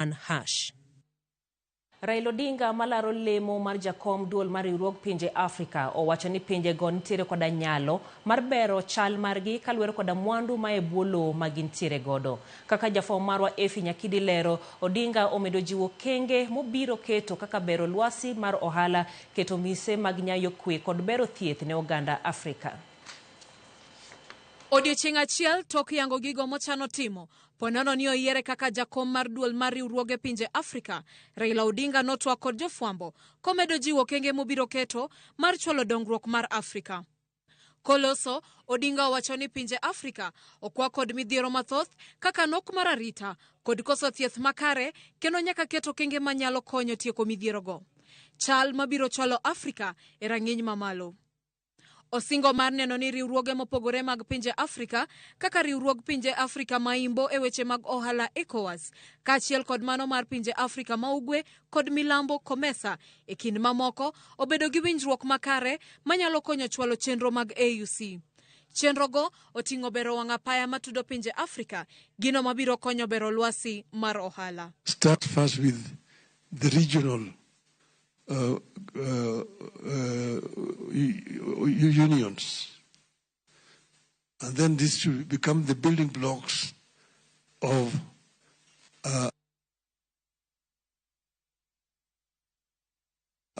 1#. Raila Odinga malaro lemo mar jakom duol mar riwruog pinje Afrika owacho ni pinjego nitiere koda nyalo mar bero chal margi kaluwore koda mwandu ma e bwo lowo ma gintiere godo. Kaka jafwambo marwa Effie Nyakidi lero, Odinga omedo jiwo okenge mobiro keto kaka bero lwasi mar ohala, keto mise mag nyayo kwe kod bero thieth ne oganda Afrika. Odiechieng' achiel tok yango gigo mochano timo, ponono ni oyiere kaka jakom mar duol mar riwruoge pinje Afrika, Raila Odinga notwak kod jofwambo komedo jiwo okenge mobiro keto mar chwalo dongruok mar Afrika. Koloso, Odinga owacho ni pinje Afrika okwa kod midhiero mathoth kaka nok mar arita kod koso thieth makare kendo nyaka ket okenge manyalo konyo tieko midhierogo. Chal mabiro chwalo Afrika e rang'iny mamalo. Osingo mar neno ni riwruoge mopogore mag pinje Afrika kaka riwruog pinje Afrika ma Imbo e weche mag ohala ECOWAS, kaachiel kod mano mar pinje Afrika ma Ugwe kod Milambo COMESA e kind mamoko obedo gi winjruok makare manyalo konyo chwalo chenro mag AUC. Chenrogo oting'o bero wang' apaya matudo pinje Afrika, gino mabiro konyo bero lwasi mar ohala. Start first with the regional unions. And then this should become the building blocks of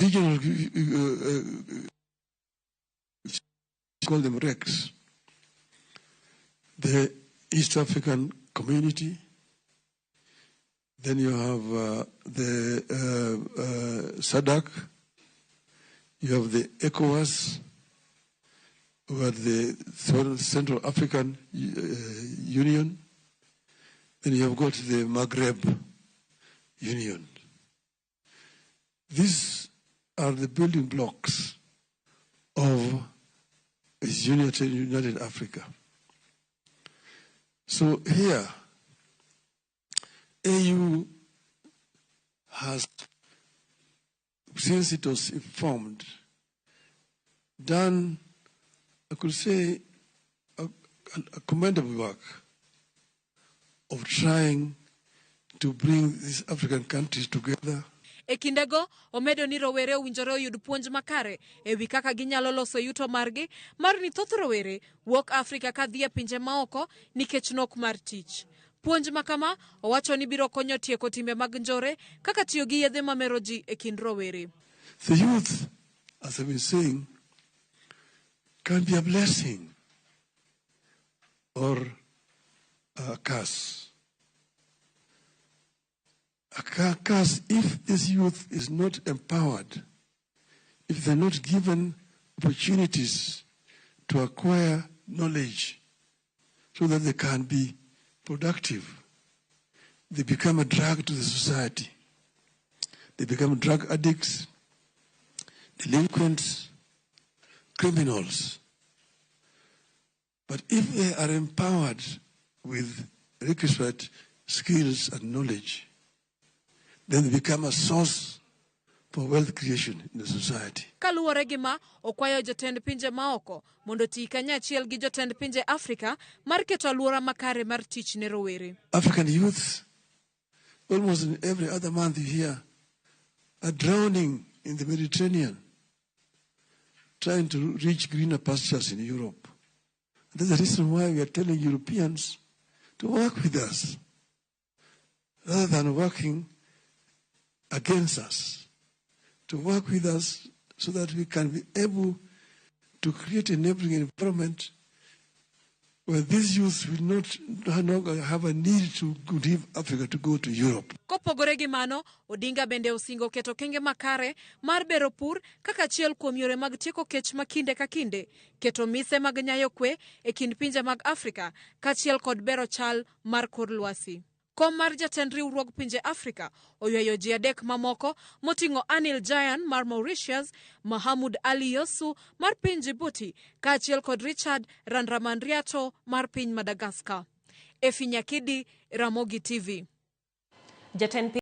regional, call them RECs, the East African Community. Then you have the SADC, you have the ECOWAS, you have the Central African Union, then you have got the Maghreb Union. These are the building blocks of United Africa. So here, AU has, since it was formed, done, I could say, a commendable work of trying to bring these African countries together. E kindego, omedo ni rowere owinjore oyud puonj makare e wi kaka ginyalo loso yuto margi mar ni thoth rowere wuok Afrika ka dhi e pinje maoko nikech nok mar tich. Puonj ma kama owacho ni biro konyo tieko timbe mag njore kaka tiyo gi yedhe mamero ji e kind rowere. The youth, as I've been saying, can be a blessing or a curse. A curse if this youth is not empowered, if they're not given opportunities to acquire knowledge so that they can be productive. They become a drug to the society. They become drug addicts, delinquents, criminals. But if they are empowered with requisite skills and knowledge, then they become a source for wealth creation in the society. Kaluwore gi ma, okwayo jotend pinje maoko mondo oti kanyachiel gi jotend pinje Afrika mar keto alwora makare mar tich ne rowere. African youths, almost in every other month you hear, are drowning in the Mediterranean, trying to reach greener pastures in Europe. That's the reason why we are telling Europeans to work with us, rather than working against us, to work with us so that we can be able to create an enabling environment where these youths will not no longer have a need to leave Africa to go to Europe. Kopogore gi mano, Odinga bende osingo keto okenge makare mar bero pur kaka achiel kuom yore mag tieko kech ma kinde ka kinde, keto mise mag nyayo kwe e kind pinje mag Afrika, kaachiel kod bero chal mar kor lwasi. Kom mar jatend riwruog pinje Afrika oywayo ji adek mamoko moting'o Anil Jayan mar Mauritius, Mahamud Ali Youssouf mar piny Djibouti, kaachiel kod Richard Randriamandriato mar piny Madagascar. Effie Nyakidi, Ramogi TV. Jatend